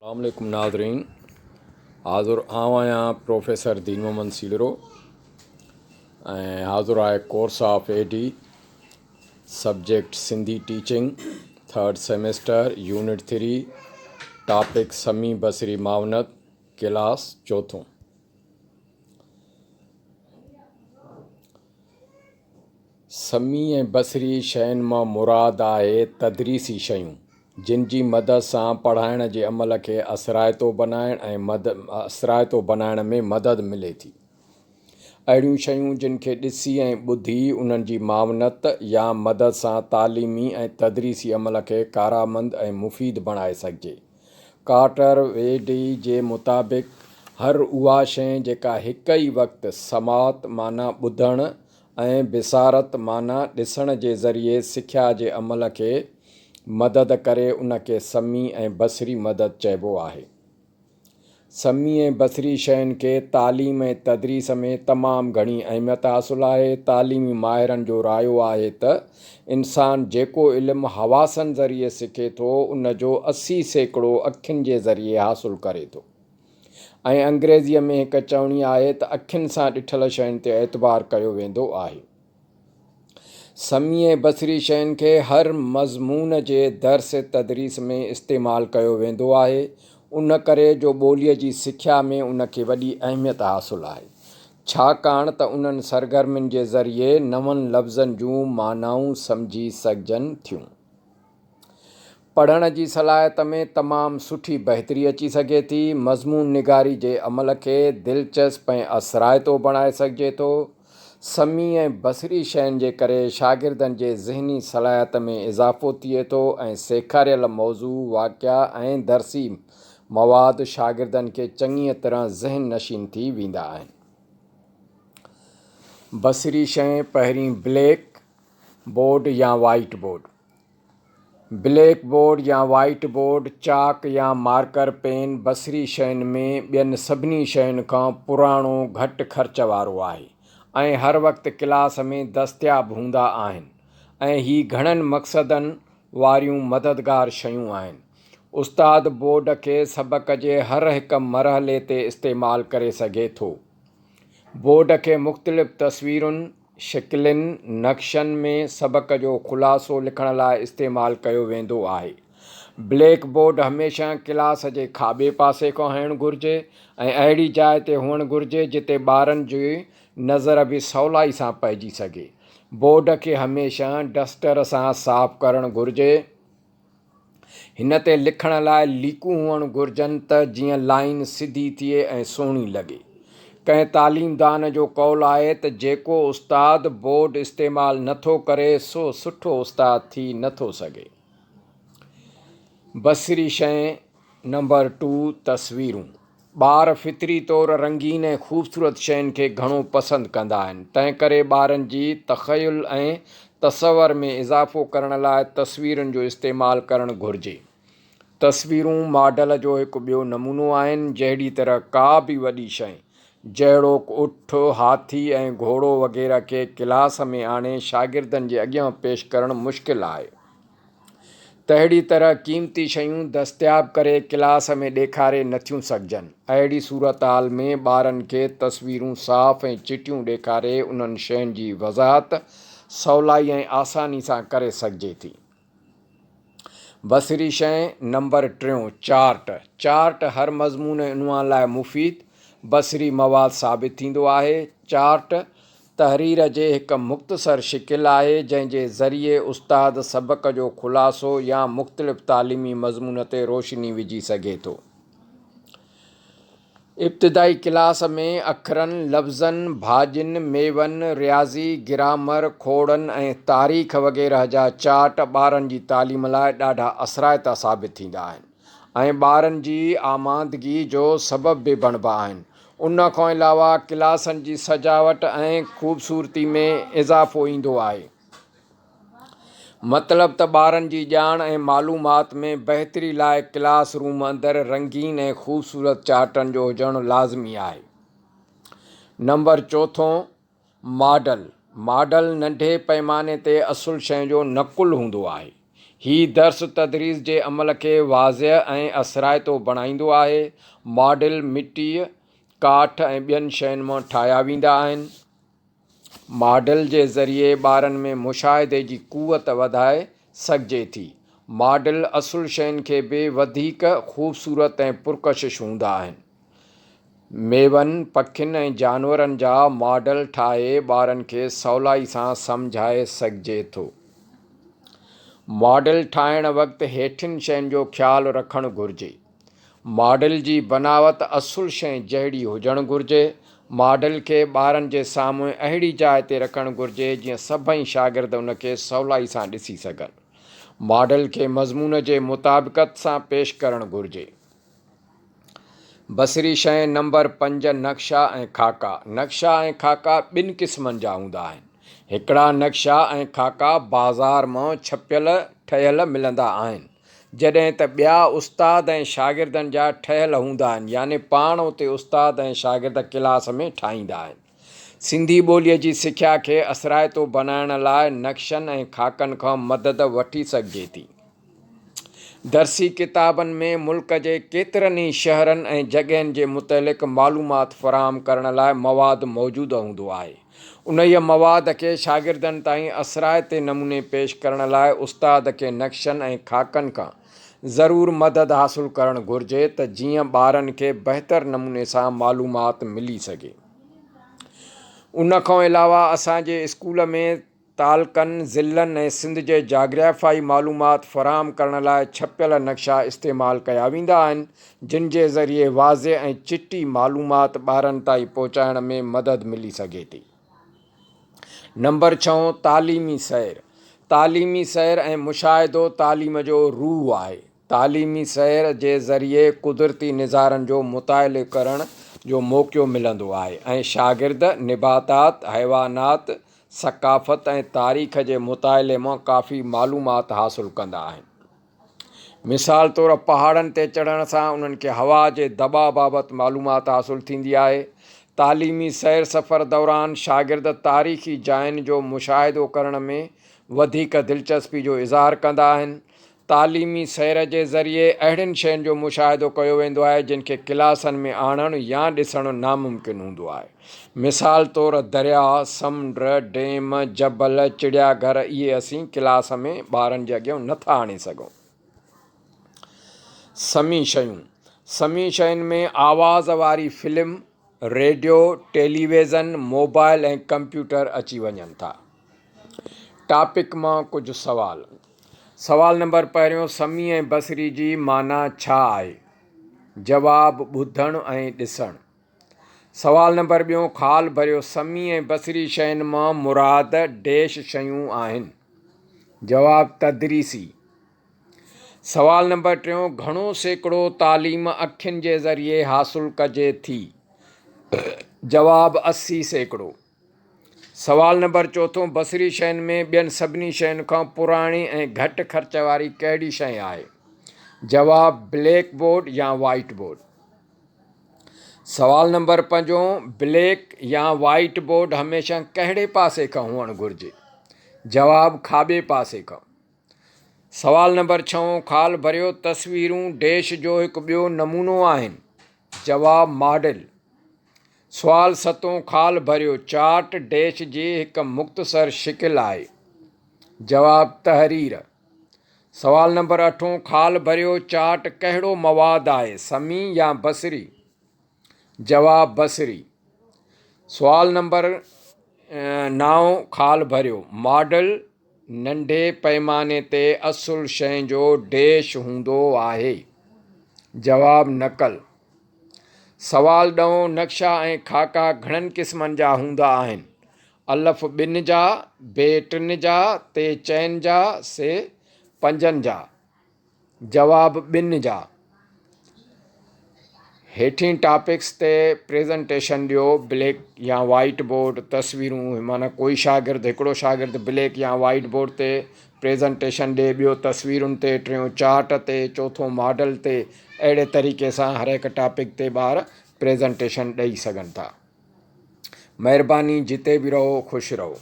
السلام عليڪم ناظرين حاضر آئون آهيان پروفيسر دين محمد سيلرو ۽ حاضر آهي course of A D subject Sindhi teaching third semester unit three topic سمي بصري معاونت ڪلاس چوٿون. سمعي ۽ بصري شين مان مراد آهي تدريسي شيون، جن جي مدد سان پڙهائڻ جي عمل کي اثرائتو بنائڻ ۽ اثرائتو بنائڻ ۾ مدد ملي ٿي. اهڙيون شيون جن کي ڏسي ۽ ٻڌي انهن جي معاونت يا مدد سان تعليمي ۽ تدريسي عمل کي ڪارآمد ۽ مفيد بڻائي سگهجي. ڪارٽر ويڊي جي مطابق هر اها شيء جيڪا هڪ ئي وقت سماعت معنيٰ ٻڌڻ ۽ بصارت معنيٰ ڏسڻ جي ذريعي سکيا جي عمل کي مدد ڪري ان کي سمعي ۽ بصري مدد چئبو آهي. سمعي ۽ بصري شين کي تعليم ۽ تدريس ۾ تمام گهڻي اهميت حاصل آهي. تعليمي ماهرن جو رايو آهي ته انسان جيڪو علم حواسن ذريعي سکي ٿو ان جو 80% اکين جي ذريعي حاصل ڪري ٿو ۽ انگريزيء ۾ هڪ چوڻي آهي ته اکين سان ڏٺل شين تي اعتبار ڪيو ويندو آهي. سمعي ۽ بصري شين کي هر مضمون جي درس تدريس ۾ استعمال ڪيو ويندو آهي، ان ڪري جو ٻوليء جي سکيا ۾ ان کي وڏي اهميت حاصل آهي، ڇاڪاڻ ته انهن سرگرمين جي ذريعي نون لفظن جون معنائون سمجهي سگهجن ٿيون. پڙهڻ جي صلاحيت ۾ تمام سٺي بهتري اچي سگهي ٿي. مضمون نگاري جي عمل کي دلچسپ ۽ اثرائتو بڻائي سگهجي ٿو. سمعي ۽ بصري شين جي ڪري شاگردن جي ذهني صلاحيت ۾ اضافو ٿئي ٿو ۽ سيکاريل موضوع، واقعا ۽ درسي مواد شاگردن کي چڱيء طرح ذهن نشين ٿي ويندا آهن. بصري شيء پهرين بليڪ بورڊ يا وائيٽ بورڊ. بليڪ بورڊ يا وائيٽ بورڊ، چاڪ يا مارڪر پين بصري شين ۾ ٻين سڀني شين کان پراڻو گهٽ خرچ وارو آهي ۽ هر وقت ڪلاس ۾ دستياب هوندا آهن ۽ هي گهڻن مقصدن واريون مددگار شيون آهن. استاد بورڊ کي سبق جي هر هڪ مرحلي تي استعمال ڪري سگهي ٿو. بورڊ کي مختلف تصويرن، شڪلين، نقشن ۾ سبق جو خلاصو لکڻ لاء استعمال ڪيو ويندو آهي. بليڪ بورڊ هميشه ڪلاس جي کاٻي پاسي کان هئڻ گهرجي ۽ اهڙي جاء تي هئڻ گهرجي جتي ٻارن جي نظر به سولائي سان پئجي سگهي. بورڊ کي هميشه ڊسٽر سان صاف ڪرڻ گهرجي. هن تي لکڻ لاء ليڪون هئڻ گهرجن ته جيئن لائين سڌي ٿئي ۽ سهڻي لڳي. ڪنهن تعليمدان جو قول آهي ته جيڪو استاد بورڊ استعمال نه ٿو ڪري سو سٺو استاد ٿي نه ٿو سگهي. بصري شيء نمبر ٽو تصويرون. ٻار فطري طور رنگين ۽ خوبصورت شين کي گهڻو پسند ڪندا آهن، تنهنڪري ٻارن جي تخيل ۽ تصور ۾ اضافو ڪرڻ لاء تصويرن جو استعمال ڪرڻ گهرجي. تصويرون ماڊل جو هڪ ٻيو نمونو آهن، جهڙي طرح ڪا به وڏي شيء، جهڙوڪ اٺ، هاٿي ۽ گهوڙو وغيره کي ڪلاس ۾ آڻي شاگردن جي اڳيان پيش ڪرڻ مشڪل آهي. تهڙي طرح قيمتي شيون دستياب ڪري ڪلاس ۾ ڏيکاري نٿيون سگهجن. اهڙي صورتحال ۾ ٻارن کي تصويرون صاف ۽ چٽيون ڏيکاري انهن شين جي وضاحت سولائي ۽ آساني سان ڪري سگهجي ٿي. بصري شيء نمبر ٽيون، چارٽ. چارٽ هر مضمون ۽ عنوان لاء مفيد بصري مواد ثابت ٿيندو آهي. چارٽ تحرير جي هڪ مختصر شڪل آهي، جنهن جي ذريعي استاد سبق جو خلاصو يا مختلف تعليمي مضمون تي روشني وجهي سگهي ٿو. ابتدائي ڪلاس ۾ اکرن، لفظن، ڀاڄين، ميون، رياضي، گرامر، کوڙن ۽ تاريخ وغيره جا چارٽ ٻارن جي تعليم لاء ڏاڍا اثرائتا ثابت ٿيندا آهن ۽ ٻارن جي آمادگي جو سبب به بڻبا آهن. ان کان علاوه ڪلاسن جي سجاوٽ ۽ خوبصورتي ۾ اضافو ايندو آهي. مطلب ته ٻارن جي ڄاڻ ۽ معلومات ۾ بهتري لاء ڪلاس روم اندر رنگين ۽ خوبصورت چارٽن جو هجڻ لازمي آهي. نمبر چوٿون، ماڊل، ماڊل ننڍي پئماني تي اصل شيء جو نقل هوندو آهي. هي درس تدريس جي عمل کي واضح ۽ اثرائتو بڻائيندو آهي. ماڊل مٽيء، ڪاٺ ۽ ٻين شين مان ٺاهيا ويندا آهن. ماڊل جي ذريعي ٻارن ۾ مشاهدي جي قوت وڌائي سگهجي ٿي. ماڊل اصل شين کي به وڌيڪ خوبصورت ۽ پرڪشش هوندا آهن. ميون، پکين ۽ جانورن جا ماڊل ٺاهي ٻارن کي سولائي سان سمجهائي سگهجي ٿو. ماڊل ٺاهڻ وقت هيٺين شين جو خيال رکڻ گهرجي. ماڊل جي بناوت اصل شيء جهڙي هجڻ گهرجي. ماڊل کي ٻارن جي سامهون اهڙي جاء تي رکڻ گهرجي جيئن سڀئي شاگرد ان کي سولائي سان ڏسي سگهن. ماڊل کي مضمون جي مطابقت سان پيش ڪرڻ گهرجي. بصري شيء نمبر 5 نقشا ۽ خاڪا، نقشا ۽ خاڪا ٻن قسمن جا هوندا آهن. هڪڙا نقشا ۽ خاڪا بازار مان ڇپيل ٺهيل ملندا آهن، جڏهن ته ٻيا استاد ۽ شاگردن جا ٺهيل هوندا آهن يعني پاڻ اتي استاد ۽ شاگرد ڪلاس ۾ ٺاهيندا آهن. سنڌي ٻوليء جي سکيا کي اثرائتو بنائڻ لاء نقشن ۽ خاڪن کان مدد وٺي سگهجي ٿي. درسي ڪتابن ۾ ملڪ جي ڪيترن ئي شهرن ۽ جڳهين جي متعلق معلومات فراهم ڪرڻ لاء مواد موجود هوندو آهي. انهيء مواد کي شاگردن تائين اثرائتي نموني پيش ڪرڻ لاء استاد کي نقشن ۽ خاڪن کان ضرور مدد حاصل ڪرڻ گهرجي ته جيئن ٻارن کي بهتر نموني سان معلومات ملي سگهي. ان کان علاوه اسان جي اسڪول ۾. تعلقن، ضلعن ۽ سنڌ جي جاگرافيائي معلومات فراهم ڪرڻ لاء ڇپيل نقشا استعمال ڪيا ويندا آهن، جن جي ذريعي واضح ۽ چٽي معلومات ٻارن تائين پهچائڻ ۾ مدد ملي سگهي ٿي. نمبر ڇهون، تعليمي سير، تعليمي سير ۽ مشاهدو تعليم جو روح آهي. تعليمي سير جي ذريعي قدرتي نظارن جو مطالعو ڪرڻ جو موقعو ملندو آهي ۽ شاگرد نباتات، حيوانات، ثقافت ۽ تاريخ جي مطالعي مان ڪافي معلومات حاصل ڪندا آهن. مثال طور پهاڙن تي چڙهڻ سان انهن کي هوا جي دٻاء بابت معلومات حاصل ٿيندي آهي. تعليمي سير سفر دوران شاگرد تاريخي جاين جو مشاهدو ڪرڻ ۾ وڌيڪ دلچسپي جو اظهار ڪندا آهن. تعليمي سير جي ذريعي اهڙين شين جو مشاهدو ڪيو ويندو آهي جن کي ڪلاسن ۾ آڻڻ يا ڏسڻ ناممڪن هوندو آهي. مثال طور درياء، سمنڊ، ڊيم، جبل، چڙيا گهر اهي اسين ڪلاس ۾ ٻارن جي اڳيان نه ٿا آڻي سگهون. سمي شيون، سمي شين ۾ آواز واري film, radio, television, mobile ۽ computer اچي وڃن ٿا. ٽاپڪ مان ڪجهه سوال. سوال نمبر پهريون سمي ۽ بصري جي معنيٰ ڇا آهي؟ جواب ٻڌڻ ۽ ڏسڻ. سوال نمبر ٻيون خال ڀريو سمي ۽ بصري شين مان مراد ڊيش شيون آهن. جواب تدريسي. سوال نمبر ٽيون گهڻو سيڪڙو تعليم اکين جي ذريعي حاصل ڪجي ٿي؟ جواب 80%. سوال نمبر چوٿون بصري شين ۾ ٻين سڀني شين کان پراڻي ۽ گهٽ خرچ واري ڪهڙي شيء آهي؟ جواب بليڪ بورڊ يا وائيٽ بورڊ. سوال نمبر پنجون بليڪ يا وائيٽ بورڊ هميشه ڪهڙي پاسي کان هئڻ گهرجي؟ جواب کاٻي پاسي کان. سوال نمبر ڇهون خال ڀريو تصويرون ڊيش جو هڪ ٻيو نمونو آهن؟ جواب ماڊل. سوال ستون خال ڀريو چارٽ ڊيش جي هڪ مختصر شڪل آهي. جواب تحرير. سوال نمبر اٺون خال ڀريو چارٽ ڪهڙو مواد آهي سمي يا بصري؟ جواب بصري. سوال نمبر نائون خال ڀريو ماڊل ننڍي پئماني تي اصل شيء جو ڊيش هوندو آهي. جواب نقل. سوال ڏهون نقشا ۽ خاڪا گهڻن قسمن جا هوندا آهن؟ الف ٻن جا، بي ٽن جا، تي چئن جا، سي پنجن جا. جواب ٻن جا. هيٺين ٽاپڪس تي پريزنٽيشن ڏيو بليڪ يا وائيٽ بورڊ تصويرون معنيٰ ڪوئي شاگرد هڪڙو شاگرد بليڪ يا وائيٽ بورڊ تي پريزنٽيشن ڏي ٻيو تصويرن تي ٽيون چارٽ تي چوٿون ماڊل تي اهڙي طريقي سان هر هڪ ٽاپڪ تي ٻار پريزنٽيشن ڏئي سگهن ٿا. مهرباني جتي به رهو خوش رهو.